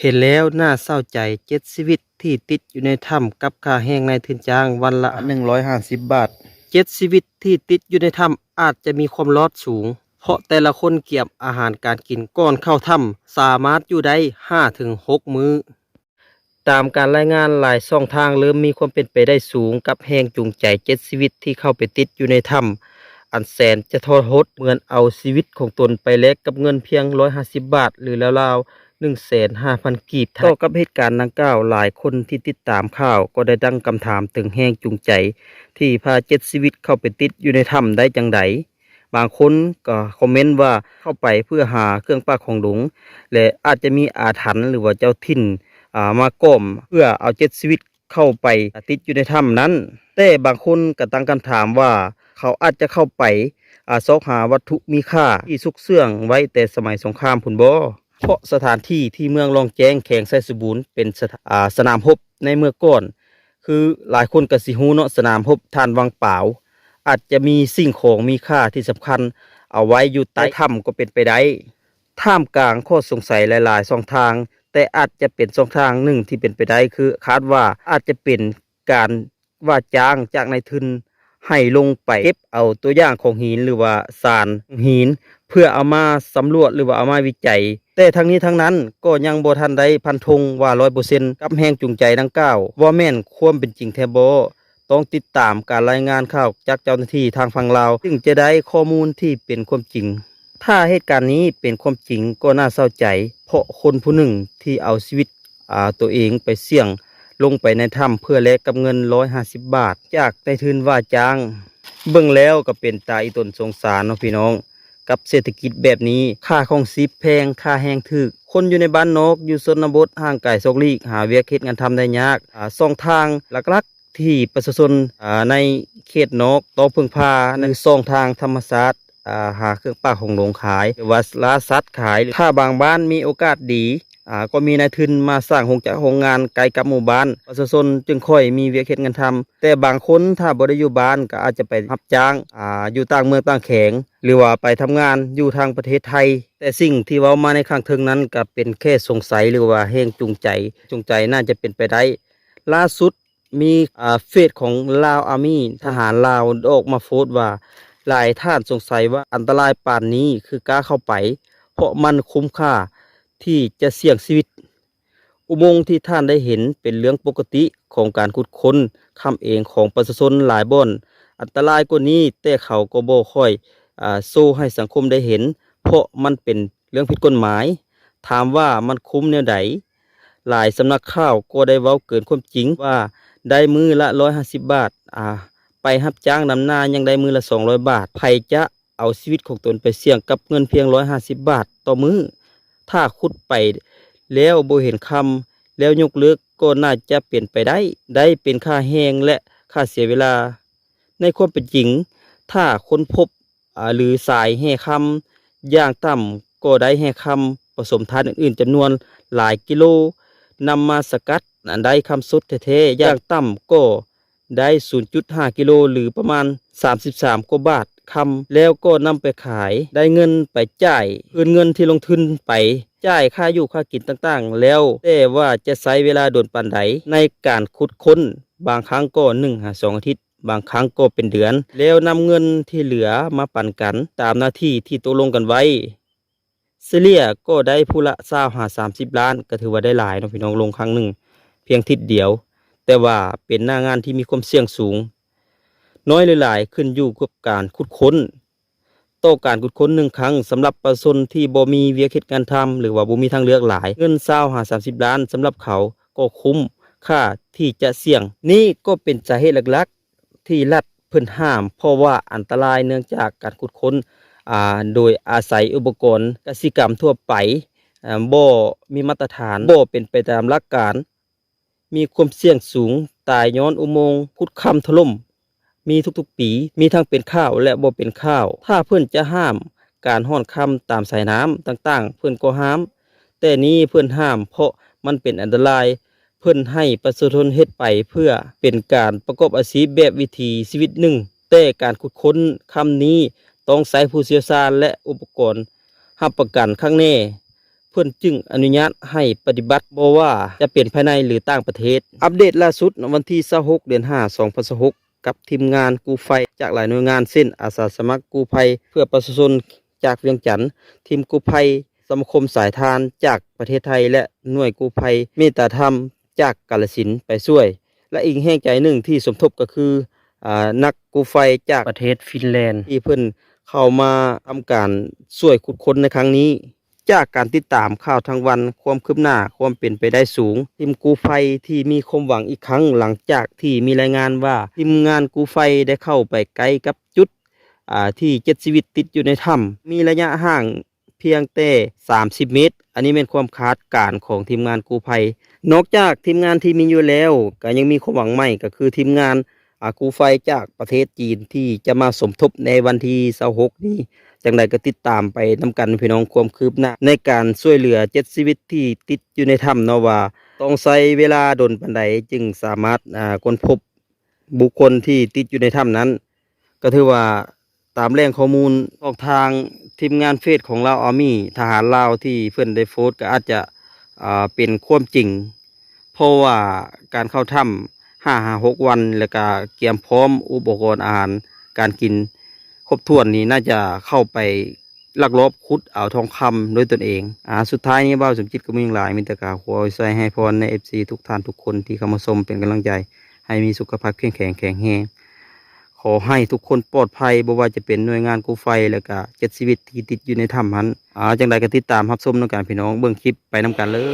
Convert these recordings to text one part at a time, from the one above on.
ເຫັນແລ້ວໜ້າເສົ້າໃຈ ເຈັດຊີວິດທີ່ຕິດຢູ່ໃນຖ້ຳ ກັບຄ່າແຮງນາຍທຶນຈ້າງວັນລະໜຶ່ງຮ້ອຍຫ້າສິບບາດ. ເຈັດຊີວິດທີ່ຕິດຢູ່ໃນຖ້ຳອາດຈະມີຄວາມລອດສູງ ເພາະແຕ່ລະຄົນກຽມອາຫານການກິນກ່ອນເຂົ້າຖ້ຳ ສາມາດຢູ່ໄດ້ຫ້າເຖິງຫົກມື້. ຕາມການລາຍງານ, ຫຼາຍຊ່ອງທາງເລີ່ມມີຄວາມເປັນໄປໄດ້ສູງກັບແຮງຈູງໃຈເຈັດຊີວິດທີ່ເຂົ້າໄປຕິດຢູ່ໃນຖ້ຳ ອັນແສນຈະທໍ້ຫົດ, ເໝືອນເອົາຊີວິດຂອງຕົນໄປແລກກັບເງິນພຽງຮ້ອຍຫ້າສິບບາດ ຫຼື ລາວໆ ໜຶ່ງແສນຫ້າພັນກີບໄທ. ຕໍ່ກັບເຫດການດັ່ງກ່າວ, ຫຼາຍຄົນທີ່ຕິດຕາມຂ່າວກໍໄດ້ຕັ້ງຄຳຖາມເຖິງແຮງຈູງໃຈທີ່ພາເຈັດຊີວິດເຂົ້າໄປຕິດຢູ່ໃນຖ້ຳໄດ້ຈັ່ງໃດ. ບາງຄົນກໍຄອມເມັນວ່າເຂົ້າໄປເພື່ອຫາເຄື່ອງປ່າຂອງຫຼົງ ແລະ ອາດຈະມີອາຖັນ ຫຼືວ່າເຈົ້າຖິ່ນ ອາ ມາກ້ອມເພື່ອເອົາເຈັດຊີວິດເຂົ້າໄປຕິດຢູ່ໃນຖ້ຳນັ້ນ. ແຕ່ບາງຄົນກໍຕັ້ງຄຳຖາມວ່າ ເຂົາອາດຈະເຂົ້າໄປ ອາ ຊອກຫາວັດຖຸມີຄ່າທີ່ຊຸກເຊື່ອງໄວ້ແຕ່ສະໄໝສົງຄາມພຸ້ນບໍ? ເພາະສະຖານທີ່ທີ່ເມືອງລ່ອງແຈ້ງ ແຂວງໄຊສົມບູນ ເປັນສະ ອາ ສະໜາມຮົບໃນເມື່ອກ່ອນ. ຄືຫຼາຍຄົນກໍຊິຮູ້ເນາະ, ສະໜາມຮົບທ່ານວັງປາວ ອາດຈະມີສິ່ງຂອງມີຄ່າທີ່ສຳຄັນເອົາໄວ້ຢູ່ໃຕ້ຖ້ຳກໍເປັນໄປໄດ້. ທ່າມກາງຂໍ້ສົງໄສຫຼາຍໆຊ່ອງທາງ, ແຕ່ອາດຈະເປັນຊ່ອງທາງໜຶ່ງທີ່ເປັນໄປໄດ້ ຄືຄາດວ່າອາດຈະເປັນການວ່າຈ້າງຈາກນາຍທຶນໃຫ້ລົງໄປເກັບເອົາຕົວຢ່າງຂອງຫີນ ຫຼືວ່າສານຫີນ ເພື່ອເອົາມາສຳຫຼວດ ຫຼືວ່າເອົາມາວິໄຈ. ແຕ່ທັງນີ້ທັງນັ້ນກໍຍັງບໍ່ທັນໄດ້ຟັນທົງວ່າຮ້ອຍເປີເຊັນ ກັບແຮງຈູງໃຈດັ່ງກ່າວ ວ່າແມ່ນຄວາມເປັນຈິງແທ້ບໍ່. ຕ້ອງຕິດຕາມການລາຍງານຂ່າວຈາກເຈົ້າໜ້າທີ່ທາງຝັ່ງລາວ ຈຶ່ງຈະໄດ້ຂໍ້ມູນທີ່ເປັນຄວາມຈິງ. ຖ້າເຫດການນີ້ເປັນຄວາມຈິງກໍໜ້າເສົ້າໃຈ, ເພາະຄົນຜູ້ໜຶ່ງທີ່ເອົາຊີວິດ ອາ ຕົວເອງໄປສ່ຽງລົງໄປໃນຖ້ຳ ເພື່ອແລກກັບເງິນຮ້ອຍຫ້າສິບບາດ ຈາກນາຍທຶນວ່າຈ້າງ. ເບິ່ງແລ້ວກໍເປັນຕາອີຕົນສົງສານເນາະພີ່ນ້ອງ, ກັບເສດຖະກິດແບບນີ້ ຄ່າຄອງຊີບແພງ, ຄ່າແຮງຖືກ, ຄົນຢູ່ໃນບ້ານນອກ ຢູ່ຊົນນະບົດ ຫ່າງໄກສອກຫຼີກ ຫາວຽກເຮັດງານທຳໄດ້ຍາກ. ອາ ຊ່ອງທາງຫຼັກໆ ທີ່ປະຊາຊົນ ອາ ໃນເຂດນອກຕ້ອງເພິ່ງພາ ຄືຊ່ອງທາງທຳມະຊາດ ອາ ຫາເຄື່ອງປ່າຂອງຫຼົງຂາຍ ຫຼືວ່າລ່າສັດຂາຍ. ຖ້າບາງບ້ານມີໂອກາດດີ ອາ ກໍມີນາຍທຶນມາສ້າງໂຮງຈັກໂຮງງານໃກ້ກັບໝູ່ບ້ານ, ປະຊາຊົນຈຶ່ງຄ່ອຍມີວຽກເຮັດງານທຳ. ແຕ່ບາງຄົນຖ້າບໍ່ໄດ້ຢູ່ບ້ານ ກໍອາດຈະໄປຮັບຈ້າງ ອາ ຢູ່ຕ່າງເມືອງຕ່າງແຂວງ ຫຼືວ່າໄປທຳງານຢູ່ທາງປະເທດໄທ. ແຕ່ສິ່ງທີ່ເວົ້າມາໃນຂ້າງເທິງນັ້ນ ກໍເປັນແຄ່ສົງໄສ ຫຼືວ່າແຮງຈູງໃຈ, ຈູງໃຈໜ້າຈະເປັນໄປໄດ້. ລ່າສຸດ ມີ ອາ ເຟສຂອງລາວອາມີ ທະຫານລາວອອກມາໂພສວ່າ ຫຼາຍທ່ານສົງໄສວ່າອັນຕະລາຍປານນີ້ຄືກ້າເຂົ້າໄປ ເພາະມັນຄຸ້ມຄ່າທີ່ຈະສ່ຽງຊີວິດ. ອຸໂມງທີ່ທ່ານໄດ້ເຫັນເປັນເລື່ອງປົກກະຕິຂອງການຂຸດຄົ້ນຄຳເອງຂອງປະຊາຊົນຫຼາຍບ່ອນ. ອັນຕະລາຍກວ່ານີ້ ແຕ່ເຂົາກໍບໍ່ຄ່ອຍ ອາ ໂຊໃຫ້ສັງຄົມໄດ້ເຫັນ ເພາະມັນເປັນເລື່ອງຜິດກົດໝາຍ. ຖາມວ່າມັນຄຸ້ມແນວໃດ? ຫຼາຍສຳນັກຂ່າວກໍໄດ້ເວົ້າເກີນຄວາມຈິງວ່າໄດ້ມື້ລະຮ້ອຍຫ້າສິບບາດ, ອາ ໄປຮັບຈ້າງດຳນາຍັງໄດ້ມື້ລະສອງຮ້ອຍບາດ. ໃຜຈະເອົາຊີວິດຂອງຕົນໄປສ່ຽງກັບເງິນພຽງຮ້ອຍຫ້າສິບບາດຕໍ່ມື້? ຖ້າຂຸດໄປແລ້ວບໍ່ເຫັນຄຳ ແລ້ວຍົກເລີກກໍໜ້າຈະເປັນໄປໄດ້, ໄດ້ເປັນຄ່າແຮງ ແລະ ຄ່າເສຍເວລາ. ໃນຄວາມເປັນຈິງ, ຖ້າຄົ້ນພົບ ອາ ຫຼື ສາຍແຮ່ຄຳ, ຢ່າງຕ່ຳກໍໄດ້ແຮ່ຄຳປະສົມທາດອື່ນໆ ຈຳນວນຫຼາຍກິໂລ, ນຳມາສະກັດ ໄດ້ຄຳສົດແທ້ໆ ຢ່າງຕ່ຳກໍໄດ້ສູນຈຸດຫ້າກິໂລ ຫຼື ປະມານສາມສິບສາມກວ່າບາດຄຳ, ແລ້ວກໍນຳໄປຂາຍ, ໄດ້ເງິນໄປຈ່າຍຄືນເງິນທີ່ລົງທຶນໄປ, ຈ່າຍຄ່າຢູ່ຄ່າກິນຕ່າງໆແລ້ວ, ແຕ່ວ່າຈະໃຊ້ເວລາດົນປານໃດໃນການຂຸດຄົ້ນ, ບາງຄັ້ງກໍໜຶ່ງຫາສອງອາທິດ. ບາງຄັ້ງກໍເປັນເດືອນ, ແລ້ວນຳເງິນທີ່ເຫຼືອມາປັນກັນຕາມໜ້າທີ່ທີ່ຕົກລົງກັນໄວ້. ສະເລ່ຍກໍໄດ້ຜູ້ລະຊາວຫາສາມສິບລ້ານ, ກໍຖືວ່າໄດ້ຫຼາຍເນາະພີ່ນ້ອງ, ລົງຄັ້ງໜຶ່ງພຽງທິດດຽວ, ແຕ່ວ່າເປັນໜ້າງານທີ່ມີຄວາມສ່ຽງສູງ. ນ້ອຍຫຼືຫຼາຍຂຶ້ນຢູ່ກັບການຂຸດຄົ້ນ. ຕໍ່ການຂຸດຄົ້ນໜຶ່ງຄັ້ງ, ສຳລັບປະຊາຊົນທີ່ບໍ່ມີວຽກເຮັດງານທຳ ຫຼືວ່າບໍ່ມີທາງເລືອກຫຼາຍ, ເງິນຊາວຫາສາມສິບລ້ານສຳລັບເຂົາກໍຄຸ້ມຄ່າທີ່ຈະສ່ຽງ. ນີ້ກໍເປັນສາເຫດຫຼັກໆ ທີ່ລັດເພິ່ນຫ້າມ ເພາະວ່າອັນຕະລາຍເນື່ອງຈາກການຂຸດຄົ້ນ ອາ ໂດຍອາໄສອຸປະກອນກະສິກຳທົ່ວໄປ ອາ ບໍ່ມີມາດຕະຖານ, ບໍ່ເປັນໄປຕາມຫຼັກການ, ມີຄວາມສ່ຽງສູງຕາຍຍ້ອນອຸໂມງຂຸດຄຳຖະຫຼົ່ມ ມີທຸກໆປີ, ມີທັງເປັນຂ່າວ ແລະ ບໍ່ເປັນຂ່າວ. ຖ້າເພິ່ນຈະຫ້າມການຮ່ອນຄຳຕາມສາຍນ້ຳຕ່າງໆ ເພິ່ນກໍຫ້າມ, ແຕ່ນີ້ເພິ່ນຫ້າມເພາະມັນເປັນອັນຕະລາຍ. ເພິ່ນໃຫ້ປະຊາຊົນເຮັດໄປເພື່ອເປັນການປະກອບອາຊີບແບບວິຖີຊີວິດໜຶ່ງ, ແຕ່ການຂຸດຄົ້ນຄຳນີ້ຕ້ອງໃຊ້ຜູ້ຊ່ຽວຊານ ແລະ ອຸປະກອນຮັບປະກັນຄັກແນ່. ເ ພິ່ນຈຶ່ງອະນຸຍາດໃຫ້ປະຕິບັດ ບໍ່ວ່າຈະເປັນພາຍໃນ ຫຼື ຕ່າງປະເທດ. ອັບເດດລ່າສຸດ ວັນທີຊາວຫົກ ເດືອນຫ້າ ສອງພັນຊາວຫົກ ກັບທີມງານກູ້ໄພຈາກຫຼາຍໜ່ວຍງານ ເຊັ່ນ ອາສາສະໝັກກູ້ໄພເພື່ອປະຊາຊົນຈາກວຽງຈັນ, ທີມກູ້ໄພສະມາຄົມສາຍທານຈາກປະເທດໄທ ແລະ ໜ່ວຍກູ້ໄພເມດຕາທຳຈາກກາລະສິນໄປຊ່ວຍ ແລະ ອີກແຮງໃຈໜຶ່ງທີ່ສົມທົບກໍຄື ອາ ນັກກູ້ໄຟຈາກປະເທດຟິນແລນ ທີ່ເພິ່ນເຂົ້າມາທຳການຊ່ວຍຂຸດຄົ້ນໃນຄັ້ງນີ້. ຈາກການຕິດຕາມຂ່າວທັງວັນ, ຄວາມຄືບໜ້າ, ຄວາມເປັນໄປໄດ້ສູງ, ທີມກູ້ໄຟທີ່ມີຄວາມຫວັງອີກຄັ້ງ ຫຼັງຈາກທີ່ມີລາຍງານວ່າ ທີມງານກູ້ໄຟໄດ້ເຂົ້າໄປໃກ້ກັບຈຸດ ອາ ທີ່ເຈັດຊີວິດຕິດຢູ່ໃນຖ້ຳ ມີໄລຍະຫ່າງ ພຽງແຕ່ສາມສິບເມດ. ອັນນີ້ແມ່ນຄວາມຄາດການຂອງທີມງານກູ້ໄພ. ນອກຈາກທີມງານທີ່ມີຢູ່ແລ້ວ ກໍຍັງມີຄວາມຫວັງໃໝ່ ກໍຄືທີມງານ ອາ ກູ້ໄພຈາກປະເທດຈີນ ທີ່ຈະມາສົມທົບໃນວັນທີຊາວຫົກນີ້. ຈັ່ງໃດກໍຕິດຕາມໄປນຳກັນພີ່ນ້ອງ ຄວາມຄືບໜ້າໃນການຊ່ວຍເຫຼືອເຈັດຊີວິດທີ່ຕິດຢູ່ໃນຖ້ຳເນາະ ວ່າຕ້ອງໃຊ້ເວລາດົນປານໃດຈຶ່ງສາມາດ ອາ ຄົ້ນພົບບຸກຄົນທີ່ຕິດຢູ່ໃນຖ້ຳນັ້ນ. ກໍຖືວ່າ ຕາມແຫຼ່ງຂໍ້ມູນຂອງທາງທີມງານເຟສຂອງລາວອາມີ ທະຫານລາວທີ່ເພິ່ນໄດ້ໂພສ ກໍອາດຈະ ອ່າ ເປັນຄວາມຈິງ ເພາະວ່າການເຂົ້າຖ້ຳຫ້າຫາຫົກວັນ ແລ້ວກະກຽມພ້ອມອຸປະກອນອາຫານການກິນຄົບຖ້ວນນີ້ ໜ້າຈະເຂົ້າໄປລັກລອບຂຸດເອົາທອງຄຳດ້ວຍຕົນເອງ. ອາ ສຸດທ້າຍນີ້ ບ່າວສົມຈິດກໍບໍ່ມີຫຍັງຫຼາຍ ມີແຕ່ກະຂໍອວຍໄຊໃຫ້ພອນໃນເອັຟຊີທຸກທ່ານທຸກຄົນທີ່ເຂົ້າມາຊົມເປັນກຳລັງໃຈ ໃຫ້ມີສຸຂະພາບເຂັ້ມແຂງແຂງແຮງ. ຂໍໃຫ້ທຸກຄົນປອດໄພ ບໍ່ວ່າຈະເປັນໜ່ວຍງານກູ້ໄພ ແລ້ວກະເຈັດຊີວິດທີ່ຕິດຢູ່ໃນຖ້ຳຫັ້ນ. ອາ ຈັ່ງໃດກໍຕິດຕາມຮັບຊົມນຳກັນພີ່ນ້ອງ ເບິ່ງຄລິບໄປນຳກັນເລີຍ.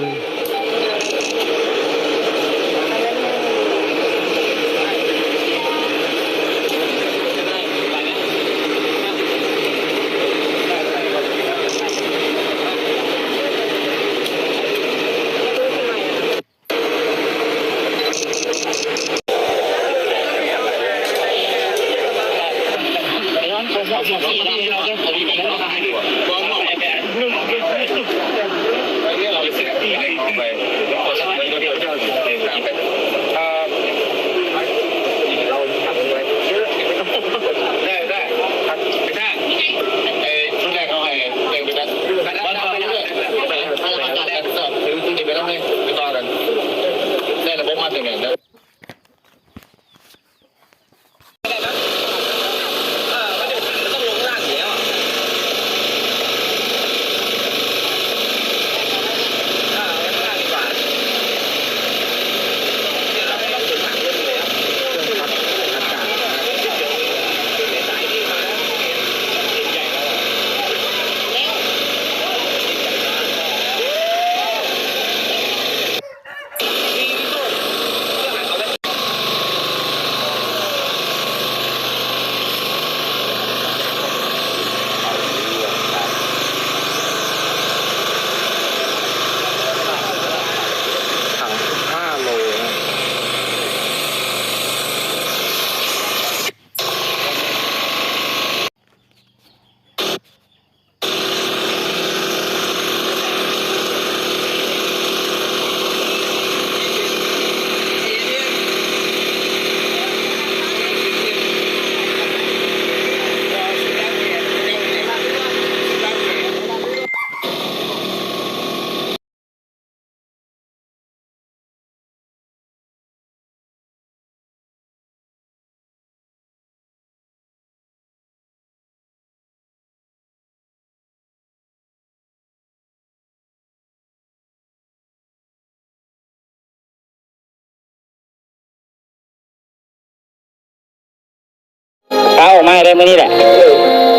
ພາອອກມາໃຫ້ໄດ້ມື້ນີ້ແຫຼະ.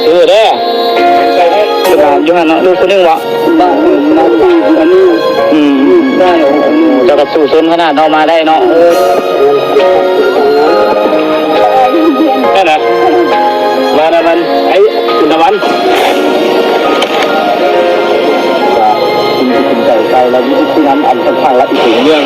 ເອີເດີ ຢູ່ຫັ້ນເນາະ ລູກຜູ້ໜຶ່ງເບາະ? ອືມ ເຈົ້າກໍສູ້ຊົນຂະໜາດເນາະ ມາໄດ້ເນາະ. ນັ້ນນະ ມານຳມັນ ໄອ້ບຸນຕາວັນ ກິນໄກ່ໄກ່ລະ ມີທີ່ນຳອັນຂ້ອນຂ້າງລະອີກເລື່ອງ.